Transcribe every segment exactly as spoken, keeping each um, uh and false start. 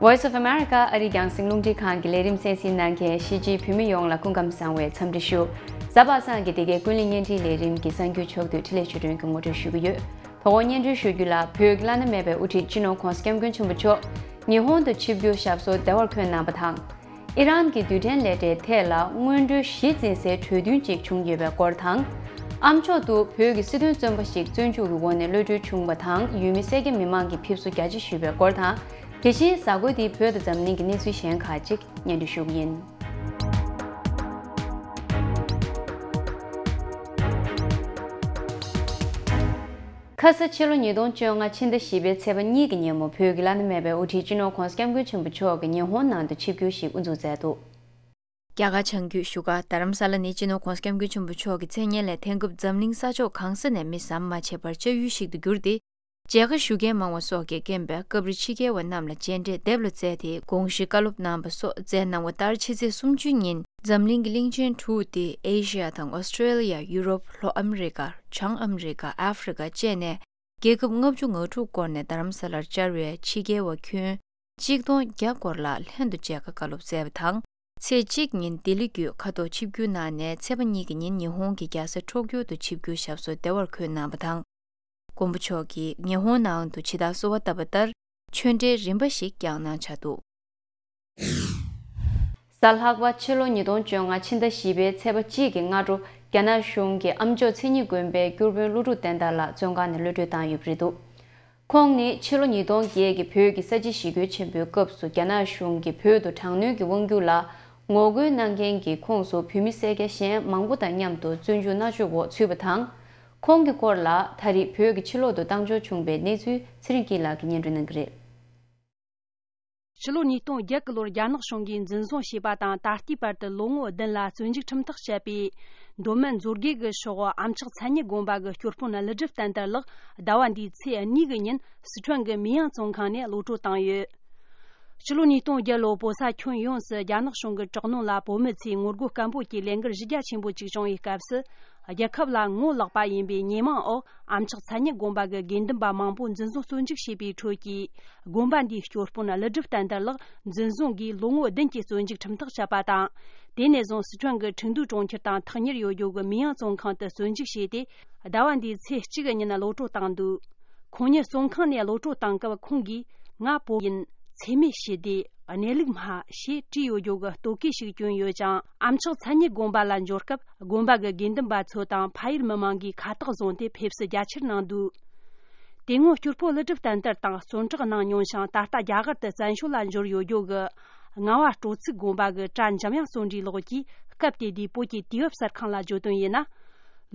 Voice of America ཨ་རིའི་རྒྱང་སྲིང་རླུང་འཕྲིན་ཁང་གི་ལས་རིམ་གསན་གཟིགས་གནང་མཁན་གཞིས་བྱེས་བོད་མི་ཡོངས་ལ་སྐུ་ཁམས་བཟང་བའི་འཚམས་འདྲི་ཞུ། གཟའ་པ་སངས་ཀྱི་འདི་གའི་ཀུན་གླེང་བརྙན་འཕྲིན་ལས་རིམ་གྱི་གསར་འགྱུར་ཕྱོགས་བསྡུས་འཕྲིན་ལས་ཆོས་སྒྲོན་གྱིས་ངོ་སྤྲོད་ཞུ་གི་ཡོད། དོ་དགོང་སྙན་སྒྲོན་ཞུ་རྒྱུ་ལ། བོད་ཀྱི་བླ་ན་མེད་པའི་དབུ་ཁྲིད་སྤྱི་ནོར་༧གོང་ས་༧སྐྱབས་མགོན་ཆེན་པོ་མཆོག་ཉི་ཧོང་དུ་ཆིབས་བསྒྱུར་ཞབས་སོར་བདེ་བར་འཁོད་གནང་བ་དང་། ཨི་རན་གྱི་རྡུལ་ཕྲན་ལས་གྲྭའི་ཐད་ལ་སྔོན་འགྲོའི་གཞི་འཛིན་སའི་གྲོས་མཐུན་ཅིག་བྱུང་ཡོད་པའི་སྐོར་དང་། ཨ་མཆོག་ཏུ་བོད་ཀྱི་སྲིད་དོན་བཙོན་པ་ཞིག་བཙོན་འཇུག་གི་འོག་ནས་གློད་གྲོལ་བྱུང་བ་དང་། ཡུལ་མི་སེར་སྐྱ་མི་མང་གིས་ཕེབས་བསུ་རྒྱ་ཆེ་ཞུས་པའི་སྐོར་དང་། དེ་བཞིན་གཟའ་འཁོར་འདིའི་བོད་དང་འཛམ་གླིང་གི་གནས་ཚུལ་གཞན་ཁག་ཅིག་སྙན་སྒྲོན་ཞུ་གི་ཡིན། ཁ་ས་ཕྱི་ལོ་ཉིས་སྟོང་བཅོ་ལྔ་ཕྱི་ཟླ་བཞི་པའི་ཚེས་པ་གཉིས་ཀྱི་ཉིན་མོ་བོད་ཀྱི་བླ་ན་མེད་པའི་དབུ་ཁྲིད་སྤྱི་ནོར་༧གོང་ས་༧སྐྱབས་མགོན་ཆེན་པོ་མཆོག་གིས་ཉི་ཧོང་ནང་དུ་ཆིབས་བསྒྱུར་ཞིག་དབུ་འཛུགས་མཛད་འདུག་རྒྱ་གར་བྱང་རྒྱུད་བཞུགས་སྒར་རྡ་རམ་ས་ལ་ནི་སྤྱི་ནོར་༧གོང་ས་༧སྐྱབས་མགོན་ཆེན་པོ་མཆོག་གི་མཚན་སྙན་ལས་ཐོན་སྐབས་འཛམ་གླིང་ས་ཕྱོགས་གང་ས་ནས་མི་ཟམ་མ་ཆད་པར་བཅར་ཡུལ་ཞིག་ཏུ་གྱུར་ཏེ། མཇལ་ཁ་ཞུ་མཁན་མང་བ་སོགས་ཀྱིས་རྐྱེན་པས་སྐབས་རེ་ཕྱི་རྒྱལ་བ་རྣམས་ལ་མཇལ་འཕྲད་འདེབས་ལ་བསྩལ་ཏེ་དགོངས་གཞི་བཀའ་སློབ་གནང་བ་སོགས་མཛད་གནང་བ་ལྟར་ཕྱི་ཚེས་སུམ་ཅུ་ཉིན་འཛམ་གླིང་གི་གླིང་ཆེན་དྲུག་སྟེ་ཨེ་ཤི་ཡ་དང་ཨོ་སི་ཀྲེ་ལི་ཡ། ཡུ་རོབ། ལྷོ་ཨ་མི་རི་ཀ། བྱང་ཨ་མི་རི་ཀ། ཨ་ཧྥེ་རི་ཀ་བཅས་ནས་རྒྱལ་ཁབ་ལྔ་བཅུ་ང་དྲུག་བསྐོར་ནས་རྡ་རམ་ས་ལར་བཅར་བའི་ཕྱི་རྒྱལ་བ་ཁྱོན་གཅིག་སྟོང་བརྒྱ་སྐོར་ལ་ལྷན་དུ་མཇལ་ཁ་བཀའ་སློབ་སྩལ་བ་དང་། ཚེས་གཅིག་ཉིན་ལྡི་ལི་བརྒྱུད་ཁ་ཐོག་ཆིབས་བསྒྱུར་གནང་ནས་ཚེས་པ་གཉིས་ཀྱི་ཉིན་ཉི་ཧོང་གི་རྒྱལ་ས་ཊོ་ཀྱོ་དུ་ཆིབས་བསྒྱུར་ཞབས་སོར་བདེ་བར་འཁོད་གནང་བ་དང་། མགོན་པོ་མཆོག་གིས་ཉི་ཧོང་ནང་དུ་ཇི་ལྟར་གསོལ་བ་བཏབ་པ་ལྟར་ཆོས་འབྲེལ་རིམ་པ་ཞིག་བསྐྱངས་གནང་འཆར་འདུག་གཟའ་ལྷག་པ་ཕྱི་ལོ་ཉིས་སྟོང་བཅོ་ལྔ་ཕྱི་ཟླ་བཞི་པའི་ཚེས་པ་གཅིག་གི་སྔ་དྲོ་རྒྱ་ནག་གཞུང་གིས་ཨ་མཆོག་མཚན་ཉིད་དགོན་པའི་སྐྱོར་དཔོན་ཀླུ་སྒྲུབ་བསྟན་དར་ལགས་བཙོན་ཁང་ནས་གློད་གྲོལ་བཏང་ཡོད་པ་རེད་འདུག་ཁོང་ནི་ཕྱི་ལོ་ཉིས་སྟོང་བརྒྱད་ཀྱི་བོད་ཀྱི་ས་བྱི་ཞི་རྒོལ་ཆེན་པོའི་སྐབས་སུ་རྒྱ་ནག་གཞུང་གིས་བོད་དུ་དྲག་གནོན་གྱི་དབང་སྒྱུར་ལ་ངོ་རྒོལ་གནང་མཁན་གྱི་ཁོངས་སུ་བོད་མི་སེར་སྐྱ་གཞན་མང་པོ་དང་མཉམ་དུ་བཙོན་འཇུག་མནར་གཅོད་འོག་ཚུད་པ་དང་། ཁོང་གི་སྐོར་ལ་ད་རེས་བོད་ཀྱི་ཕྱི་ལོག་ཏུ་བཏང་འབྱོར་བྱུང་བའི་གནས་ཚུལ་ཚེ་རིང་སྐྱིད་ལགས་ཀྱིས་སྙན་སྒྲོན་གནང་གི་རེད། ཕྱི་ལོ་ཉིས་སྟོང་བརྒྱད་གི་ལོར་རྒྱ་ནག་གཞུང་གིས་འཛིན་བཟུང་བྱས་པ་དང་། ད་ལྟའི་བར་དུ་ལོ་ངོ་བདུན་ལ་བཙོན་འཇུག་ཁྲིམས་ཐག་བཅད་པའི་མདོ་སྨད་མཛོད་དགེ་གི་ཕྱོགས་ཨ་མཆོག་མཚན་ཉིད་དགོན་པ་གི་སྐྱོར་དཔོན་ཀླུ་སྒྲུབ་བསྟན་དར་ལགས་ཟླ་བ་འདིའི་ཚེས་གཉིས་ཀྱི་ཉིན་སི་ཁྲོན་གྱི་མི་ཡང་བཙོན་ཁང་ནས་གློད་གྲོལ་བཏང་ཡོད། ཕྱི་ལོ་ཉིས་སྟོང་བརྒྱད་ལོར་བོད་ས་ཁྱོན་ཡོངས་སུ་རྒྱ་ནག་གཞུང་གི་དྲག་གནོན་ལ་བོད་མི་ཚོས་ངོ་རྒོལ་སྐད་འབོད་ཀྱིས་ལས་འགུལ་གཞི་རྒྱ་ཆེན་པོ་ཅིག་བྱུང་བའི་སྐབས་སུ། རྒྱལ་ཁབ་ལ་ངོ་ལོག་པ་ཡིན་པའི་ཉེས་མིང་འོག་ཨ་མཆོག་མཚན་ཉིད་དགོན་པ་གི་དགེ་འདུན་པ་མང་པོ་འཛིན་བཟུང་བཙོན་འཇུག་བྱས་པའི་ཁྲོད་ཀྱི་དགོན་པ་འདིའི་སྐྱོར་དཔོན་ཀླུ་སྒྲུབ་བསྟན་དར་ལགས་འཛིན་བཟུང་གིས་ལོ་ངོ་བདུན་གྱི་བཙོན་འཇུག་ཁྲིམས་ཐག་བཅད་པ་དང་། དེ་ནས་བཟུང་སི་ཁྲོན་གྱི་ཁྲིན་ཏུའུ་གྲོང་ཁྱེར་དང་ཐག་ཉེར་ཡོད་རྒྱུ་གི་མི་ཡང་བཙོན་ཁང་དུ་བཙོན་འཇུག་བྱས་ཏེ། ཟླ་བ་འདིའི་ཚེས་གཅིག་གི་ཉིན་གློད་གྲོལ་བཏང་འདུག་ཁོང་ཉིད་བཙོན་ཁང་ནས་གློད་གྲོལ་བཏང་སྐབས་ཁོང་གིས་ང་བོད་ཡིན། འཚེ་མེད་ཞི་བདེ། གནས་ལུགས་སྨྲ། ཞེས་བྲིས་ཡོད་རྒྱུ་གི་བསྟོད་གོས་ཤིག་གྱོན་ཡོད་ཅིང་། ཨ་མཆོག་མཚན་ཉིད་དགོན་པ་ལ་འབྱོར་སྐབས་དགོན་པ་གི་དགེ་འདུན་པ་ཚོ་དང་ཕ་ཡུལ་མི་མང་གིས་ཁ་བཏགས་བཟུང་སྟེ་ཕེབས་བསུ་རྒྱ་ཆེར་གནང་འདུག་དེ་སྔོན་སྐྱོར་དཔོན་ཀླུ་སྒྲུབ་བསྟན་དར་དང་བཙོན་གྲོལ་གནང་མྱོང་ཞིང་། ད་ལྟ་རྒྱ་གར་དུ་བཙན་བྱོལ་ལ་འབྱོར་ཡོད་རྒྱུ་གི་ངག་དབང་སྤྲོ་ཚིགས་དགོན་པ་གི་གྲྭ་འཇམ་དབྱངས་བརྩོན་འགྲུས་ལགས་ཀྱིས་སྐབས་དེ་དུས་བོད་ཀྱི་དུས་བབ་གསར་ཁང་ལ་བརྗོད་དོན་ཡིན་ན།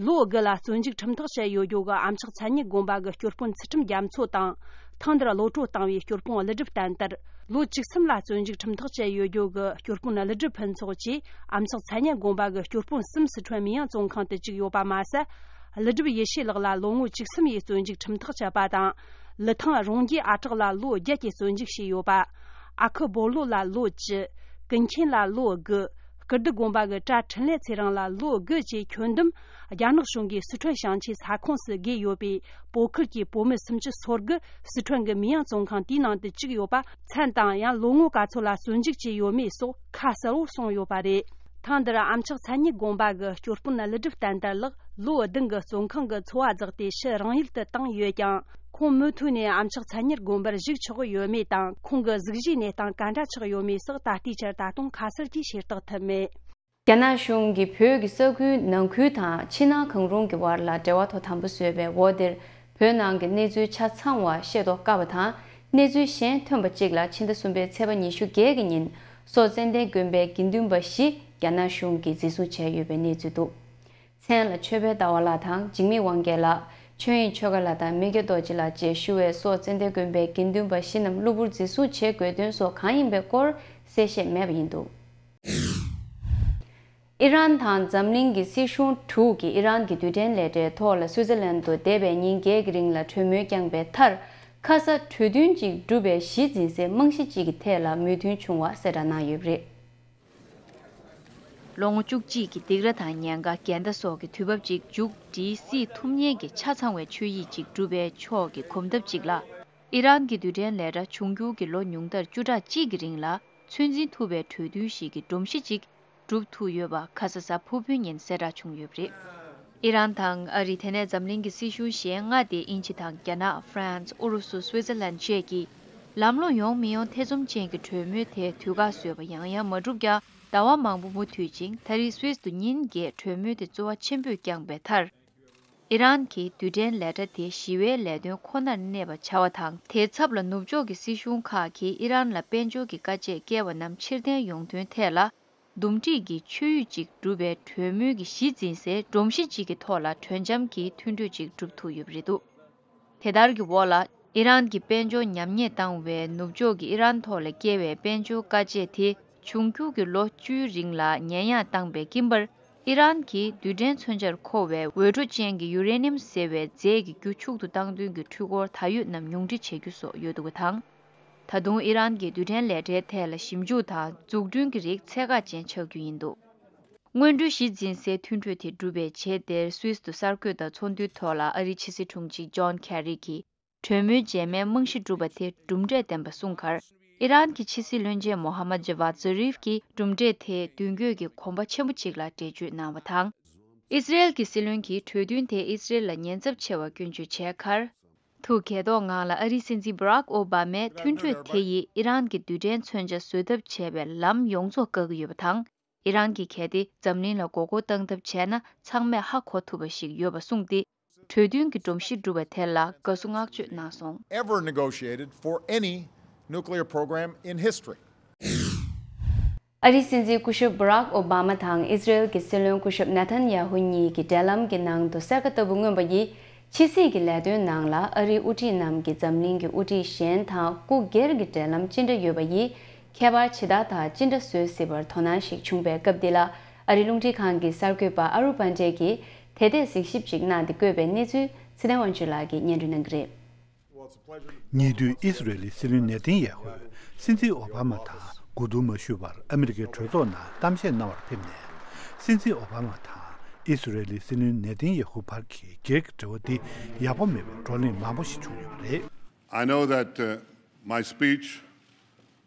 ལོ་དགུ་ལ་བཙོན་འཇུག་ཁྲིམས་ཐག་བཅད་ཡོད་རྒྱུ་གི་ཨ་མཆོག་མཚན་ཉིད་དགོན་པ་གི་སྐྱོར་དཔོན་ཚུལ་ཁྲིམས་རྒྱ་མཚོ་དང་། ཐེངས་འདིར་གློད་གྲོལ་བཏང་བའི་སྐྱོར་དཔོན་ཀླུ་སྒྲུབ་བསྟན་དར། ལོ་བཅུ་གསུམ་ལ་བཙོན་འཇུག་ཁྲིམས་ཐག་བཅད་ཡོད་རྒྱུ་གི་སྐྱོར་དཔོན་ཀླུ་སྒྲུབ་ཕུན་ཚོགས་བཅས་ཨ་མཆོག་མཚན་ཉིད་དགོན་པ་གི་སྐྱོར་དཔོན་གསུམ་སི་ཁྲོན་མི་ཡང་བཙོན་ཁང་དུ་བཅུག་ཡོད་པ་མ་ཟད། ཀླུ་སྒྲུབ་ཡེ་ཤེས་ལགས་ལ་ལོ་ངོ་བཅུ་གསུམ་ཡི་བཙོན་འཇུག་ཁྲིམས་ཐག་བཅད་པ་དང་། ཀླུ་ཐང་རོང་རྒྱས་ཨ་གྲགས་ལ་ལོ་བརྒྱད་ཀྱི་བཙོན་འཇུག་བྱས་ཡོད་པ། ཨ་ཁུ་སྦོ་ལོ་ལ་ལོ་བཅུ། ཀུན་མཁྱེན་ལ་ལོ་དགུ། སྐུ་བདག་དགོན་པ་གི་གྲྭ་འཕྲིན་ལས་ཚེ་རིང་ལ་ལོ་དགུ་བཅས་ཁྱོན་བསྡོམས། རྒྱ་ནག་གཞུང་གིས་སི་ཁྲོན་ཞིང་ཆེན་ས་ཁོངས་སུ་བགོས་ཡོད་པའི་བོད་ཁུལ་གྱི་བོད་མི་སུམ་ཅུ་སོ་དགུ་སི་ཁྲོན་གྱི་མི་ཡང་བཙོན་ཁང་དེའི་ནང་དུ་བཅུག་ཡོད་པ། མཚན་དང་ཡང་ལོ་ངོ་ག་ཚོད་ལ་བཙོན་འཇུག་བྱས་ཡོད་མེད་སོགས་ཁ་གསལ་བོ་གསུངས་ཡོད་པ་རེད། ཐེངས་འདིར་ཨ་མཆོག་མཚན་ཉིད་དགོན་པ་གི་སྐྱོར་དཔོན་ཀླུ་སྒྲུབ་བསྟན་དར་ལགས་ལོ་བདུན་གྱི་བཙོན་ཁང་གི་འཚོ་བ་རྫོགས་ཏེ་ཕྱིར་རང་ཡུལ་དུ་བཏང་ཡོད་ཀྱང་། ཁོང་མུ་མཐུད་ནས་ཨ་མཆོག་མཚན་ཉིད་དགོན་པར་བཞུགས་ཆོག་གི་ཡོད་མེད་དང་། ཁོང་གི་གཟུགས་གཞིའི་གནས་སྟངས་ག་འདྲ་ཆགས་ཡོད་མེད་སོགས་ད་ལྟའི་ཆར་ད་དུང་ཁ་གསལ་གྱིས་ཤེས་རྟོགས་ཐུབ་མེད། རྒྱ་ནག་གཞུང་གིས་བོད་ཀྱི་ས་ཁུལ་ནང་ཁུལ་དང་ཕྱི་ནང་གང་རུང་གི་བར་ལ་འབྲེལ་བ་དོ་དམ་པོ་བཟོས་པའི་འོག་འདིར་བོད་ནང་གི་གནས་ཚུལ་ཆ་ཚང་བ་ཤེས་རྟོགས་དཀའ་བ་དང་། གནས་ཚུལ་གཞན་ཐོན་པ་གཅིག་ལ་ཕྱི་ཟླ་གསུམ་པའི་ཚེས་པ་ཉི་ཤུ་བརྒྱད་ཀྱི་ཉིན་སོག་ཙན་དན་དགོན་པའི་དགེ་འདུན་པ་བཞི་རྒྱ་ནག་གཞུང་གིས་འཛིན་བཟུང་བྱས་ཡོད་པའི་གནས་ཚུལ་འདུག་མཚན་ལ་ཆོས་འཕེལ་ཟླ་བ་ལགས་དང་འཇིགས་མེད་དབང་རྒྱལ་ལགས། ཆོས་དབྱིངས་ཆོས་དགའ་ལགས་དང་མི་སྐྱ་རྡོ་རྗེ་ལགས་བཅས་ཞུ་བའི་སོག་ཙན་དན་དགོན་པའི་དགེ་འདུན་པ་བཞི་རྣམས་གློ་བུར་འཛིན་བཟུང་བྱེད་དགོས་དོན་སོགས་གང་ཡིན་པའི་སྐོར་གསལ་བཤད་མེད་པ་ཡིན་འདུག་ཨི་རན་དང་འཛམ་གླིང་གི་སྲིད་གཞུང་དྲུག་གིས་ཨི་རན་གྱི་རྡུལ་ཕྲན་ལས་གྲྭའི་ཐོག་ལ་སུའུ་ཙེར་ལན་དུ་འདས་པའི་ཉིན་བརྒྱད་ཀྱི་རིང་ལ་གྲོས་མོལ་བསྐྱངས་པའི་མཐར། ཁ་ས་གྲོས་མཐུན་གཅིག་གྲུབ་པའི་གཞི་འཛིན་སའི་རྨང་གཞི་གཅིག་གི་ཐད་ལ་མོས་མཐུན་བྱུང་བ་གསལ་བསྒྲགས་གནང་ཡོད་པ་རེད། ལོ་ངོ་བཅུ་གཅིག་གི་སྡིགས་ར་དང་ཉེན་ཁ་འགལ་ཟླ་སོགས་ཀྱི་དུས་བབ་ཅིག་མཇུག་སྒྲིལ་སྲིད་ཐུབ་མཁན་གྱི་ཆ་ཚང་བའི་ཆོས་ཡིག་ཅིག་གྲུབ་པའི་ཕྱོགས་ཀྱི་གོམ་སྟབས་ཅིག་ལ། ཨི་རན་གྱི་རྡུལ་ཕྲན་ལས་གྲྭ་འབྱུང་འགྱུར་གྱི་ལོ་ཉུང་མཐར་བཅུ་ཕྲག་གཅིག་གི་རིང་ལ་ཚོད་འཛིན་ཐུབ་པའི་གྲོས་མཐུན་ཞིག་གི་སྒྲོམ་གཞི་ཅིག་གྲུབ་ཐུབ་ཡོད་པ་ཁ་ས་གཟའ་ཕུར་བུའི་ཉིན་གསལ་བསྒྲགས་བྱུང་ཡོད་པ་རེད། ཨི་རན་དང་ཨ་རི། དེ་ནས་འཛམ་གླིང་གི་སྲིད་གཞུང་གཞན་ལྔ་སྟེ། དབྱིན་ཇི་དང་རྒྱ་ནག་ཧྥ་རན་སི། ཨུ་རུ་སུ། སུའི་ཙེར་ལན་བཅས་ཀྱིས་ལམ་ལྷོང་ཡོང་མི་ཡོང་ཐེ་ཚོམ་ཅན་གྱི་གྲོས་མོལ་དེ་དུས་བཀག་བཟོས་པ། ཡང་ཡང་མ་འགྲུབ་ཀྱང་ཟླ་བ་མང་པོ་མུ་མཐུད་ཅིང་། ད་རེས་སུད་སི་དུ་ཉིན་བརྒྱད་གྲོས་མོལ་དེ་རྩོལ་བ་ཆེན་པོས་བསྐྱངས་པའི་མཐར། ཨི་རན་གྱི་རྡུལ་ཕྲན་ལས་གྲྭ་དེ་ཞི་བའི་ལས་དོན་ཁོ་ནར་གནས་པ་བྱ་བ་དང་། དེའི་ཚབ་ལ་ནུབ་ཕྱོགས་ཀྱི་སྲིད་གཞུང་ཁག་གིས་ཨི་རན་ལ་དཔལ་འབྱོར་གྱི་དཀའ་སྤྱད་བསྐྱལ་བ་རྣམས་ཕྱིར་འཐེན་ཡོང་དོན་ཐད་ལ། འདུམ་འགྲིག་གི་ཆོད་ཡིག་ཅིག་སྒྲུབ་པའི་གྲོས་མོལ་གྱི་གཞི་འཛིན་སའི་སྒྲོམ་གཞི་ཅིག་གི་ཐོག་ལ་གྲོས་འཆམ་གྱི་མཐུན་གྲོས་ཅིག་གྲུབ་ཐུབ་ཡོད་པ་རེད་འདུག་དེ་ལྟར་གྱི་འོག་ལ། ཨི་རན་གྱི་དཔལ་འབྱོར་ཉམས་ཉེས་བཏང་བའི་ནུབ་ཕྱོགས་ཀྱི་ཨི་རན་ཐོག་ལ་བསྐྱལ་བའི་དཔལ་འབྱོར་དཀའ་སྤྱད་དེ་འབྱུང་འགྱུར་གྱི་ལོ་བཅུའི་རིང་ལ་ཉེན་ཡང་བཏང་པའི་སྐྱིན་པར། ཨི་རན་གྱིས་རྡུལ་ཕྲན་མཚོན་ཆར་མཁོ་བའི་འོད་འཕྲོ་ཅན་གྱི་ཡུ་རེ་ནིམ་ཟེར་བའི་རྫས་ཀྱི་རྒྱུ་ཕྱུག་ཏུ་བཏང་དོན་གྱི་འཕྲུལ་འཁོར་ད་ཡོད་རྣམས་ཉུང་འཕྲི་བྱེད་རྒྱུ་སོགས་ཡོད་འདུག་པ་དང་། ད་དུང་ཨི་རན་གྱི་རྡུལ་ཕྲན་ལས་གྲྭའི་ཐད་ལ་ཞིབ་འཇུག་དང་འཛུགས་སྐྲུན་གྱི་རིགས་ཚད་བཀག་ཅན་ཆགས་རྒྱུ་ཡིན་འདུག་སྔོན་འགྲོའི་གཞི་འཛིན་སའི་མཐུན་གྲོས་དེ་གྲུབ་པའི་རྗེས། དེར་སུད་སི་དུ་གསར་འགོད་དང་ཚོགས་འདུའི་ཐོག་ལ་ཨ་རིའི་ཕྱི་སྲིད་དྲུང་ཆེ་ཇོན་ཁེ་རི་གིས། གྲོས་མོལ་རྗེས་མའི་རྨང་གཞི་གྲུབ་པ་དེ་གྲུབ་འབྲས་ལྡན་པ་གསུངས་ཁར། ཨི་རན་གྱི་ཕྱི་སྲིད་བློན་ཆེན་མོ་ཧ་མད་ཇ་ཝཱད་ཛ་རིབ་ཀྱིས་གྲུབ་འབྲས་དེ་མདུན་སྐྱོད་ཀྱི་གོམ་པ་ཆེན་པོ་ཅིག་ལ་འགྲེལ་བརྗོད་གནང་བ་དང་། ཨི་སི་རེལ་གྱི་སྲིད་བློན་གྱིས་གྲོས་མཐུན་དེ་ཨི་སི་རེལ་ལ་ཉེན་ཚབས་ཆེ་བ་སྐྱོན་བརྗོད་བྱས་ཁར། ཐུགས་དགྱེས་དོགས་ངང་ལ་ཨ་རིའི་སྲིད་འཛིན་བྷ་རག་ཨོ་བྷ་མས་མཐུན་གྲོས་དེ་ཡིས་ཨི་རན་གྱི་རྡུལ་ཕྲན་མཚོན་ཆ་བཟོ་ཐབས་བྱས་པའི་ལམ་ཡོངས་རྫོགས་བཀག་གི་ཡོད་པ་དང་། ཨི་རན་གྱིས་གལ་ཏེ་འཛམ་གླིང་ལ་མགོ་སྐོར་བཏང་ཐབས་བྱས་ན། ཚང་མས་ཧ་གོ་ཐུབ་པ་ཞིག་ཡོད་པ་གསུངས་ཏེ། གྲོས་མཐུན་གྱི་སྒྲོམ་གཞི་གྲུབ་པ་དེ་ལ་དགའ་བསུ་བསྔགས་བརྗོད་གནང་སོང་། Ever negotiated for any nuclear program in history. ཨ་རིའི་སྲིད་འཛིན་སྐུ་ཞབས་བྷ་རག་ཨོ་བྷ་མ་དང་ཨི་སི་རེལ་གྱི་སྲིད་བློན་སྐུ་ཞབས་ནེ་ཐན་ཡ་ཧུ་གཉིས་ཀྱི་འབྲེལ་ལམ་གྱི་ནང་དུ་གསལ་ཁ་ལྟ་བུ་མངོན་པ་ཡིས། ཕྱི་སྲིད་ཀྱི་ལས་དོན་ནང་ལ་ཨ་རིའི་དབུ་ཁྲིད་རྣམས་ཀྱིས་འཛམ་གླིང་གི་དབུ་ཁྲིད་གཞན་དང་སྐུ་སྒེར་གྱི་འབྲེལ་ལམ་ཅི་འདྲ་ཡོད་པ་ཡིས། ཁྱད་པར་ཇི་ལྟར་དང་ཅི་འདྲ་བཟོ་སྲིད་པར་དོ་སྣང་ཞིག་བྱུང་བའི་སྐབས་འདི་ལ། ཨ་རིའི་རླུང་འཕྲིན་ཁང་གི་གསར་འགོད་པ་ཨ་རུ་པན་ཌེ་གིས་དེ་ཐད་གཟིགས་ཞིབ་ཅིག་གནང་སྟེ་བཀོད་པའི་གནས་ཚུལ་ཚེ་བརྟན་དབང་ཕྱུག་ལགས་ཀྱིས་སྙན་སྒྲོན་གནང་གི་རེད། ཉེ་དུས་ཨི་སི་རེལ་ལི་སྲིད་བློན་ནེ་ཐན་ཡ་ཧུས་སྲིད་འཛིན་ཨོ་བྷ་མ་དང་གོ་བསྡུར་མ་ཞུས་པར་ཨ་མི་རི་ཀའི་གྲོས་ཚོགས་ནང་གཏམ་བཤད་གནང་བར་ཕེབས་ནས། སྲིད་འཛིན་ཨོ་བྷ་མ་དང་ཨི་སི་རེལ་ལི་སྲིད་བློན་ནེ་ཐན་ཡ་ཧུ་བར་གྱི་སྒེར་གྱི་འབྲེལ་བ་འདི་ཡག་པོ་མེད་པའི་བགྲོ་གླེང་མང་པོ་ཞིག་བྱུང་ཡོད་པ་རེད། I know that, uh, my speech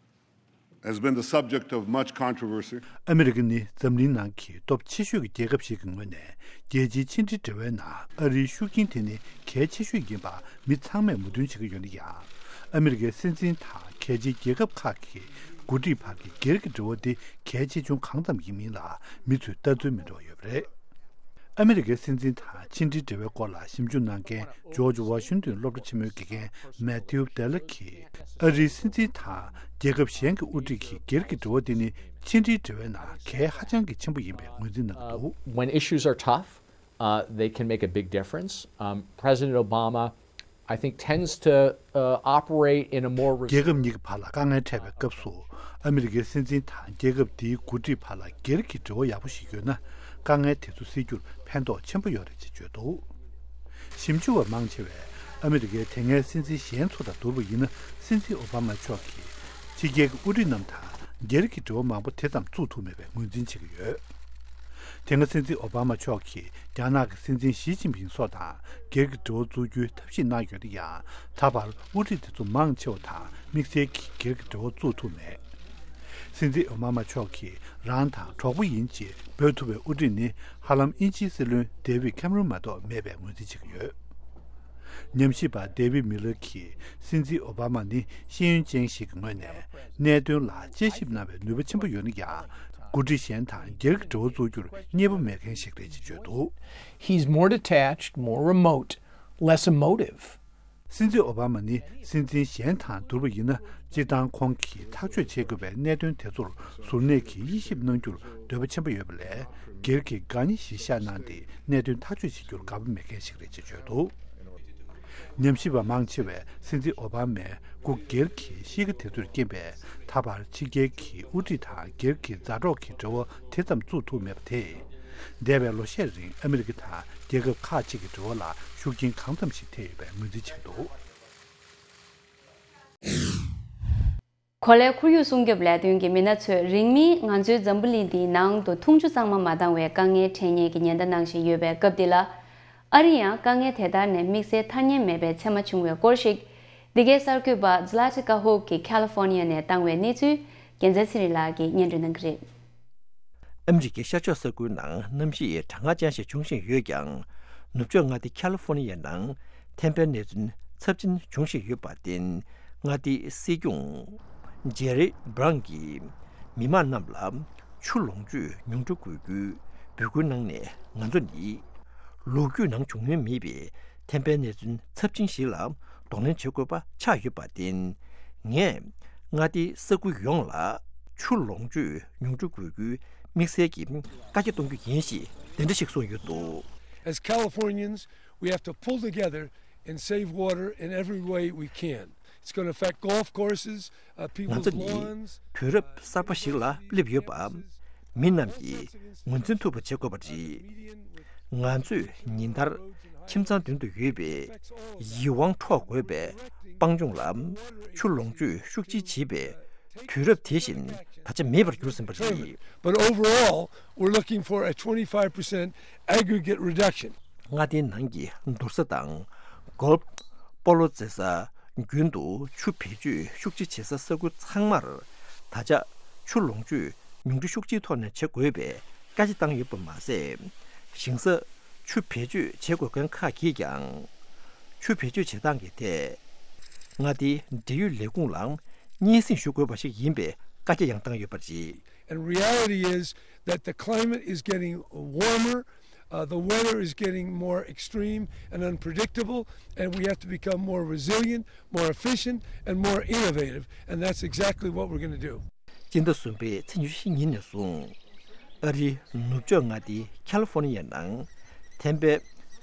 has been the subject of much controversy. ཨ་མི་རི་ཀ་ནི་འཛམ་གླིང་ནང་གི་སྟོབས་ཆེ་ཤོས་ཀྱི་རྒྱལ་ཁབ་ཞིག་གི་ངོས་ནས། རྒྱལ་སྤྱིའི་ཕྱི་འབྲེལ་འབྲེལ་བའི་ནང་ཨ་རིའི་ཤུགས་རྐྱེན་དེ་ནི་གལ་ཆེ་ཤོས་ཡིན་པ་མི་ཚང་མས་མོས་མཐུན་བྱེད་ཀྱི་ཡོད་ན་ཡང་། ཨ་མི་རི་ཀའི་སྲིད་འཛིན་དང་རྒྱལ་སྤྱིའི་རྒྱལ་ཁབ་ཁག་གི་འགོ་ཁྲིད་བར་གྱི་སྒེར་གྱི་འབྲེལ་བ་དེ་གལ་ཆེ་ཆུང་གང་ཙམ་ཡིན་མིན་ལ་མི་ཚོས་ལྟ་ཚུལ་མི་འདྲ་བ་ཡོད་པ་རེད། ཨ་མི་རི་ཀའི་སྲིད་འཛིན་དང་ཕྱི་འབྲེལ་འབྲེལ་བའི་སྐོར་ལ་ཞིབ་འཇུག་གནང་མཁན་ཇོརྗ་ཝ་ཤིང་ཏོན་སློབ་གྲྭ་ཆེན་མོའི་དགེ་རྒན་མེ་ཐིའུ་ཏེ་ལེ་གིས། ཨ་རིའི་སྲིད་འཛིན་དང་རྒྱལ་ཁབ་གཞན་གྱི་དབུ་ཁྲིད་ཀྱི་སྒེར་གྱི་འབྲེལ་བ་དེ་ནི་ཕྱི་འབྲེལ་འབྲེལ་བའི་ནང་གལ་ཧ་ཅང་གི་ཆེན་པོ་ཡིན་པའི་ངོས་འཛིན་གནང་གི་འདུག When issues are tough, uh, they can make a big difference. Um, President Obama, I think, tends to, uh, operate in a more རྒྱལ་ཁབ་གཉིས་ཀྱི་བར་ལ་དཀའ་ངལ་འཕྲད་པའི་སྐབས་སུ། ཨ་མི་རི་ཀའི་སྲིད་འཛིན་དང་རྒྱལ་ཁབ་དེའི་འགོ་ཁྲིད་བར་ལ་སྒེར་གྱི་འབྲེལ་བ་ཡག་པོ་ཞིག་ཡོད་ན། དཀའ་ངལ་དེ་ཚོ་སེལ་རྒྱུར་ཕན་ཐོགས་ཆེན་པོ་ཡོད་རེད་ཅེས་བརྗོད་འདུག་ཞིབ་འཇུག་པ་མང་ཆེ་བས་ཨ་མི་རི་ཀའི་དེ་སྔའི་སྲིད་འཛིན་གཞན་ཚོ་དང་བསྡུར་བ་ཡིན་ན། སྲིད་འཛིན་ཨོ་བྷ་མ་མཆོག་གིས་ཕྱི་རྒྱལ་གྱི་དབུ་ཁྲིད་རྣམས་དང་སྒེར་གྱི་འབྲེལ་བ་མང་པོ་དེ་ཙམ་བཙུགས་ཐུབ་མེད་པའི་ངོས་འཛིན་བྱེད་ཀྱི་ཡོད། དེ་སྔ་སྲིད་འཛིན་ཨོ་བྷ་མ་མཆོག་གིས་རྒྱ་ནག་གི་སྲིད་འཛིན་ཞི་ཅིན་ཕིང་སོགས་དང་སྒེར་གྱི་འབྲེལ་བ་བཙུགས་རྒྱུའི་ཐབས་ཤེས་གནང་ཡོད་ན་ཡང་། ད་བར་དབུ་ཁྲིད་དེ་ཚོ་མང་ཆེ་བ་དང་དམིགས་བསལ་གྱི་སྒེར་གྱི་འབྲེལ་བ་བཙུགས་ཐུབ་མེད། སྲིད་འཛིན་ཨོ་བྷ་མ་མཆོག་གིས་རང་དང་གྲོགས་པོ་ཡིན་ཅེས་འབོད་ཐུབ་པའི་དབུ་ཁྲིད་ནི་ཧ་ལམ་དབྱིན་ཇིའི་སྲིད་བློན་ཌེ་བིད་ཁེམ་རོན་མ་གཏོགས་མེད་པའི་ངོས་འཛིན་བྱེད་ཀྱི་ཡོད། ཉམས་ཞིབ་པ་ཌེ་བིད་མི་ལར་གྱིས་སྲིད་འཛིན་ཨོ་བྷ་མ་ནི་ཤེས་ཡོན་ཅན་ཞིག་གི་ངོས་ནས་གནད་དོན་ལ་དཔྱད་ཞིབ་གནང་བའི་ནུས་པ་ཆེན་པོ་ཡོད་ན་ཡང་། འགོ་ཁྲིད་གཞན་དང་སྒེར་གྱི་འབྲེལ་བ་བཙུགས་རྒྱུར་མཉེས་པོ་མེད་མཁན་ཞིག་རེད་ཅེས་བརྗོད་འདུག He's more detached, more remote, less emotive. སྲིད་འཛིན་ཨོ་བྷ་མ་ནི་སྲིད་འཛིན་གཞན་དང་བསྡུར་བ་ཡིན་ན། སྤྱིར་བཏང་ཁོང་གིས་ཐག་གཅོད་བྱེད་དགོས་པའི་གནད་དོན་དེ་ཚོར་གཟུར་གནས་ཀྱིས་དབྱེ་ཞིབ་གནང་རྒྱུར་འདོད་པ་ཆེན་པོ་ཡོད་པ་ལས། སྒེར་གྱི་དགའ་ཉེ་གཞིར་བཞག་གནང་སྟེ་གནད་དོན་ཐག་གཅོད་བྱེད་རྒྱུར་དགའ་པོ་མེད་མཁན་ཞིག་རེད་ཅེས་བརྗོད་འདུག་ཉམས་ཞིབ་པ་མང་ཆེ་བས་སྲིད་འཛིན་ཨོ་བྷ་མའི་སྐུ་སྒེར་གྱི་གཤིས་ཀ་དེ་ཚོར་རྐྱེན་པས། ད་བར་ཕྱི་རྒྱལ་གྱི་དབུ་ཁྲིད་དང་སྒེར་གྱི་མཛའ་གྲོགས་ཀྱི་འབྲེལ་བ་དེ་ཙམ་བཙུགས་ཐུབ་མེད་པ་དེས། འདས་པའི་ལོ་ཤས་རིང་ཨ་མི་རི་ཀ་དང་རྒྱལ་ཁབ་ཁག་ཅིག་གི་འབྲེལ་བ་ལ་ཤུགས་རྐྱེན་གང་འཚམ་ཞིག་ཐེབས་ཡོད་པའི་ངོས་འཛིན་བྱེད་ཀྱི་འདུག་གོ་ལའི་ཁོར་ཡུག་སྲུང་སྐྱོབ་ལས་དོན་གྱི་མི་སྣ་ཚོས་རིང་མིན་ང་ཚོའི་འཛམ་བུ་གླིང་འདིའི་ནང་དུ་འཐུང་ཆུ་གཙང་མ་མ་འདང་བའི་དཀའ་ངལ་འཕྲད་མཁན་གྱི་ཉེན་བརྡ་གནང་བཞིན་ཡོད་པའི་སྐབས་འདི་ལ། ཨ་རི་ཡང་དཀའ་ངལ་དེ་དག་ནས་དམིགས་བསལ་ཐར་ཉེན་མེད་པའི་མཚན་མ་བྱུང་བའི་སྐོར་ཞིག་འདི་གའི་གསར་འགོད་པ་ཛི་ལ་ཏི་ཀ་ཧོབ་ཀྱིས་ཁ་ལི་ཧྥོར་ནི་ཡ་ནས་བཏང་བའི་གནས་ཚུལ་རྒྱལ་མཚན་ཚེ་རིང་ལགས་ཀྱིས་སྙན་སྒྲོན་གནང་གི་རེད། ཨ་མི་རི་ཀའི་ཤར་ཕྱོགས་ས་ཁུལ་ནང་གནམ་གཤིས་གྲང་ངར་ཅན་ཞིག་འབྱུང་བཞིན་ཡོད་ཀྱང་། ནུབ་ཕྱོགས་མངའ་སྡེ་ཁ་ལི་ཧྥོར་ནི་ཡའི་ནང་ཐན་པའི་གནས་ཚུལ་ཚབས་ཆེན་འབྱུང་བཞིན་ཡོད་པར་བརྟེན། མངའ་སྡེའི་སྲིད་སྐྱོང་ཇེ་རི་བྷི་རའུན་གྱིས་མི་མང་རྣམས་ལ་ཆུ་ལོངས་སྤྱོད་ཉུང་འཕྲི་དགོས་རྒྱུའི་འབོད་སྐུལ་གནང་ནས། ང་ཚོ་ནི་ལོ་རྒྱུས་ནང་བྱུང་མྱོང་མེད་པའི་ཐན་པའི་གནས་ཚུལ་ཚབས་ཆེན་ཞིག་ལ་གདོང་ལེན་བྱེད་དགོས་པ་ཆགས་ཡོད་པར་བརྟེན། ངས་མངའ་སྡེའི་ས་ཁུལ་ཡོངས་ལ་ཆུ་ལོངས་སྤྱོད་ཉུང་འཕྲི་དགོས་རྒྱུའི་དམིགས་བསལ་གྱི་བཀའ་རྒྱ་གཏོང་རྒྱུ་ཡིན་ཞེས་དེ་འདྲ་ཞིག་གསུངས་ཡོད་འདུག། As Californians, we have to pull together and save water in every way we can. It's going to affect golf courses, uh, ང་people's ཚོ་ནི་lawns. དུས་རབས་གསར་པ་ཞིག་ལ་སླེབས་ཡོད་པ། མི་རྣམས་ཀྱིས་ངོས་འཛིན་ཐུབ་པ་བྱེད་དགོས་པ་རེད། ང་ཚོས་ཉིན་ལྟར་ཁྱིམ་ཚང་མདུན་དུ་ཡོད་པའི་ཡིད་དབང་འཕྲོག་དགོས་པའི་སྤང་ལྗོངས་ལ་ཆུ་ལོངས་སྤྱོད་ཤུགས་ཆེ་བྱེད་པའི་དུས་རབས་དེ་བཞིན་ད་ཆ་མེད་པར་གྱུར་ཟིན་པ་རེད། But overall, we're looking for a twenty-five percent aggregate reduction. མངའ་སྡེའི་ནང་གི་འདུར་ས་དང་གོལ་ཕ་སྤོ་ལོ་རྩེ་ས། རྒྱུན་དུ་ཆུ་བེད་སྤྱོད་ཤུགས་ཆེ་བྱེད་ས་ས་ཁུལ་ཚང་མར་ད་ཆ་ཆུ་ལོངས་སྤྱོད་ཉུང་འཕྲི་ཤུགས་ཆེའི་ཐོག་ནས་བྱེད་དགོས་པའི་བཀའ་རྒྱ་བཏང་ཡོད་པ་མ་ཟད། ཞིང་སར་ཆུ་བེད་སྤྱོད་བྱེད་དགོས་མཁན་ཁག་གིས་ཀྱང་ཆུ་བེད་སྤྱོད་བྱེད་སྟངས་ཀྱི་ཐད་མངའ་སྡེའི་འབྲེལ་ཡོད་ལས་ཁུངས་ལ་སྙན་སེང་ཞུ་དགོས་པ་ཞིག་ཡིན་པའི་བཀའ་རྒྱ་ཡང་བཏང་ཡོད་པ་རེད། And reality is that the climate is getting warmer, uh, the weather is getting more extreme and unpredictable, and we have to become more resilient, more efficient, and more innovative, and that's exactly what we're going to do. སྤྱི་ཟླ་གསུམ་པའི་ཚེས་ཉི་ཤུ་ཉིན་ནས་བཟུང་ཨ་རིའི་ནུབ་ཕྱོགས་མངའ་སྡེ་ཁ་ལི་ཧྥོར་ནི་ཡའི་ནང་ཐན་པའི་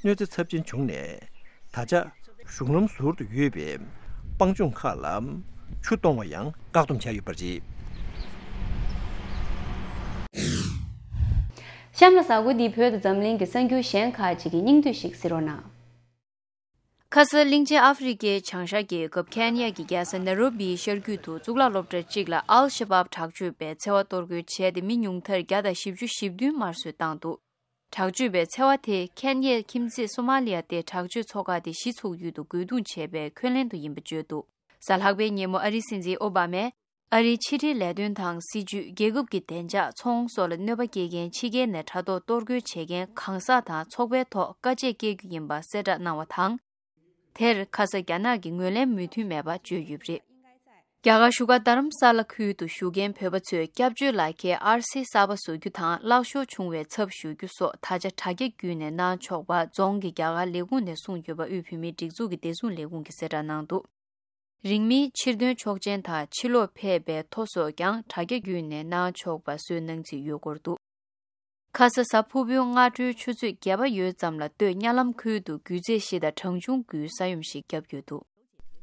གནོད་འཚེ་ཚབས་ཆེན་བྱུང་ནས། ད་ཆ་གཞུང་ལམ་ཟུར་དུ་ཡོད་པའི་སྤང་ལྗོངས་ཁག་ལ་ཆུ་གཏོང་བ་ཡང་བཀག་སྡོམ་བྱས་ཡོད་པ་རེད། གཤམ་ལ་གཟའ་འཁོར་འདིའི་བོད་དང་འཛམ་གླིང་གི་གསར་འགྱུར་གཞན་ཁག་ཅིག་གི་སྙིང་བསྡུས་ཤིག་གཟིགས་རོགས་གནང་། ཁ་ས་གླིང་ཆེན་ཨ་ཧྥེ་རི་ཁའི་བྱང་ཤར་རྒྱལ་ཁབ་ཁེན་ཡ་གི་རྒྱལ་ས་ནེ་རོ་བིའི་ཤར་རྒྱུད་དུ་གཙུག་ལག་སློབ་གྲྭ་གཅིག་ལ་ཨལ་ཤ་བབ་དྲག་སྤྱོད་པས་འཚེ་བ་གཏོར་རྒོལ་བྱས་ཏེ་མི་ཉུང་མཐར་བརྒྱ་དང་བཞི་བཅུ་ཞེ་བདུན་དམར་གསོད་བཏང་འདུག། དྲག་སྤྱོད་པའི་འཚེ་བ་དེ་ཁེན་ཡའི་ཁྱིམ་མཚེས་སོ་མ་ལི་ཡ་སྟེ་དྲག་སྤྱོད་ཚོགས་ཁག་དེ་གཞི་ཚུགས་ཡུལ་དུ་རྒོལ་རྡུང་བྱས་པའི་འཁོན་ལན་དུ་ཡིན་པ་བརྗོད་འདུག། གཟའ་ལྷག་པའི་ཉིན་མོ་ཨ་རིའི་སྲིད་འཛིན་ཨོ་བྷ་མས་ཨ་རིའི་ཕྱི་འབྲེལ་ལས་དོན་དང་སྲིད་ཇུས། རྒྱལ་ཁབ་ཀྱི་བདེ་འཇགས། ཚོང་སོགས་ལ་གནོད་པ་སྐྱེལ་མཁན་ཕྱི་རྒྱལ་ནས་དྲ་ཐོག་གཏོར་རྒོལ་བྱེད་མཁན་གང་ཟག་དང་ཚོགས་པའི་ཐོག་དཀའ་སྤྱད་སྐྱེལ་རྒྱུ་ཡིན་པ་གསལ་བསྒྲགས་གནང་བ་དང་། དེར་ཁ་ས་རྒྱ་ནག་གིས་ངོས་ལེན་མོས་མཐུན་མེད་པ་བརྗོད་ཡོད་པ་རེད། རྒྱ་གར་བཞུགས་སྒར་རྡ་རམ་ས་ལ་ཁུལ་དུ་བཞུགས་མཁན་བོད་པ་ཚོས་སྐྱབས་བཅོལ་ལག་ཁྱེར་ཨར་སི་གསར་པ་བཟོ་རྒྱུ་དང་། གླག་ཤོར་བྱུང་བའི་ཚབ་ཞུ་རྒྱུ་སོགས་ད་ཆ་དྲ་རྒྱ་བརྒྱུད་ནས་གནང་ཆོག་པ་རྫོང་གི་རྒྱ་གར་ལས་ཁུངས་ནས་གསུངས་ཡོད་པ་དབུས་བོད་མིའི་སྒྲིག་འཛུགས་ཀྱི་བདེ་སྲུང་ལས་ཁུངས་ཀྱིས་གསལ་བསྒྲགས་གནང་འདུག། རིང་མིན་ཕྱིར་ཐོན་ཆོག་མཆན་དང་ཕྱིར་ལོག་ཕེབས་པའི་ཐོ་སོགས་ཀྱང་དྲ་རྒྱ་བརྒྱུད་ནས་གནང་ཆོག་པ་བཟོས་གནང་རྩིས་ཡོད་སྐོར་འདུག། ཁ་ས་གཟའ་ཕུར་བུའི་སྔ་དྲོའི་ཆུ་ཚོད་བརྒྱད་པ་ཡོལ་ཙམ་ལ་སྟོད་གཉའ་ལམ་ཁུལ་དུ་རྒྱུ་ཚད་བཞི་དང་གྲངས་ཆུང་དགུའི་ས་ཡོམ་ཞིག་བརྒྱབ་ཡོད་འདུག།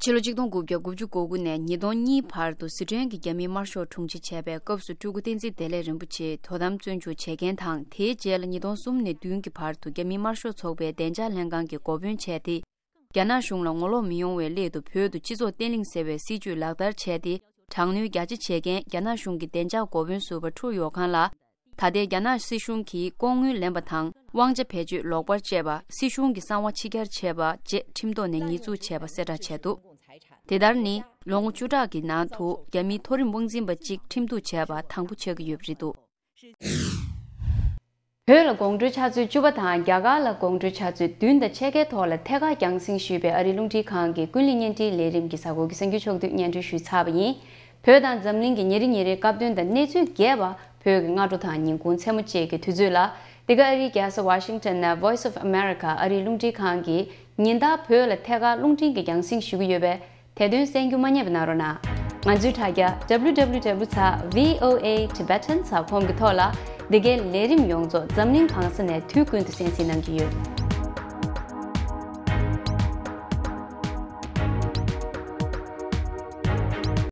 ཕྱི་ལོ་ཆིག་སྟོང་དགུ་བརྒྱ་དགུ་བཅུ་གོ་དགུ་ནས་ཉིས་སྟོང་གཉིས་བར་དུ་སི་ཁྲོན་གྱི་རྒྱ་མིའི་དམར་ཤོག་དྲུང་ཆེ་བྱས་པའི་སྐབས་སུ་སྤྲུལ་སྐུ་བསྟན་འཛིན་བདེ་ལེགས་རིན་པོ་ཆེ་དོ་དམ་བཙོན་འཇུག་བྱེད་མཁན་དང་། དེའི་རྗེས་ལ་ཉིས་སྟོང་གསུམ་ནས་བདུན་གྱི་བར་དུ་རྒྱ་མིའི་དམར་ཤོག་ཚོགས་པའི་བདེ་འཇགས་ལྷན་ཁང་གི་འགོ་དཔོན་བྱས་ཏེ། རྒྱ་ནག་གཞུང་ལ་ངོ་ལོག་མི་ཡོང་བའི་སླད་དུ་བོད་དུ་སྤྱི་ཚོགས་བརྟན་ལྷིང་ཟེར་བའི་སྲིད་ཇུས་ལག་བསྟར་བྱས་ཏེ། དྲག་གནོན་རྒྱ་ཆེ་བྱེད་མཁན་རྒྱ་ནག་གཞུང་གི་བདེ་འཇགས་འགོ་དཔོན་ཟུར་པ་ཁྲུའུ་ཡོ་ཁང་ལ། ད་ལྟའི་རྒྱ་ནག་སྲིད་གཞུང་གིས་ལྐོག་དངུལ་ལེན་པ་དང་། དབང་ཆ་བེད་སྤྱོད་ལོག་པར་སྤྱད་པ། སྲིད་གཞུང་གི་གསང་བ་ཕྱི་གྱར་བྱས་པ་བཅས་ཁྲིམས་ཐོག་ནས་ཉེས་འཛུགས་བྱས་པ་གསལ་བསྒྲགས་བྱས་འདུག། དེ་ལྟར་ནི། ལོ་ངོ་བཅུ་ཕྲག་གི་ནང་དུ་རྒྱ་མིའི་མཐོ་རིམ་དབང་འཛིན་པ་གཅིག་ཁྲིམས་གཏུག་བྱས་པ་དང་པོ་ཆགས་ཀྱི་ཡོད་པ་རེད་འདུག། བོད་ལ་དགོང་དྲོའི་ཆུ་ཚོད་བཅུ་པ་དང་རྒྱ་གར་ལ་དགོང་དྲོའི་ཆུ་ཚོད་བདུན་དང་ཕྱེད་ཀའི་ཐོག་ལ་ཐད་ཀར་རྒྱང་སྲིང་ཞུས་པའི་ཨ་རིའི་རླུང་འཕྲིན་ཁང་གི་ཀུན་གླེང་བརྙན་འཕྲིན་ལས་རིམ་གྱི་གཟའ་འཁོར་གྱི་གསར་འགྱུར་ཕྱོགས་བསྡུས་སྙན་སྒྲོན་ཞུས་ཚར་བ་ཡིན། བོད་དང་འཛམ་གླིང་གི་ཉིན་རེ་ཉིན་རེའི་སྐབས་དོན་དང་གནས་ཚུལ་རྒྱས་པ་བོད་ཀྱི་སྔ་དྲོ་དང་ཉིན་གུང་མཚན་མོ་བཅས་ཀྱི་དུས་ཚོད་ལ། འདི་ག་ཨ་རིའི་རྒྱལ་ས་ཝ་ཤིང་ཊོན་ནས་Voice of America ཨ་རིའི་རླུང་འཕྲིན་ཁང་གིས་ཉིན་ལྟར་བོད་ལ་ཐད་ཀར་རླུང་འཕྲིན་གྱི་རྒྱང་སྲིང་ཞུ་གི་ཡོད་པས། དེ་དོན་གསན་རྒྱུ་མ་བསྙེལ་བ་གནང་རོགས་གནང་། ང་ཚོའི་དྲ་རྒྱ་W W W dot V O A Tibetan dot com གི་ཐོག་ལ་འདི་གའི་ལས་རིམ་ཡོངས་རྫོགས་འཛམ་གླིང་གང་ས་ནས་དུས་ཀུན་ཏུ་གསན་གཟིགས་གནང་གི་ཡོད།